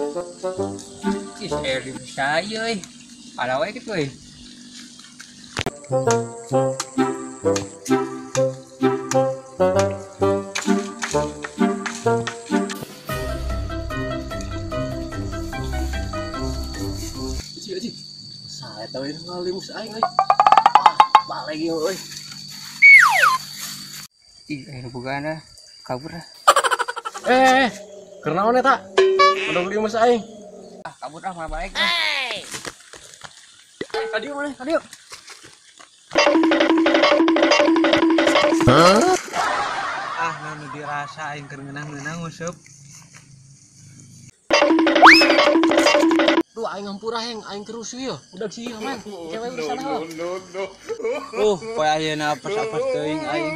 Ih, limus saya euy. Ada wae kitu euy. Aji, aji. Saya tahu ini ngalimus aing euy. Wah, balik ieu euy. Ih, aing bogaan ah. Kabur ah. Eh, keur naon eta? Udah limus aing. Ah, kabur ah, malah balik ah. Eh, ka dieu maneh, ka dieu. Ah, nu dirasa aing keur ngeunah-ngeunah nguseup. Duh, aing ngampura heng, aing keur rusuh ieu. Udah sih man. Cewek urusan heuh. Poe ayeuna apes-apes teuing aing.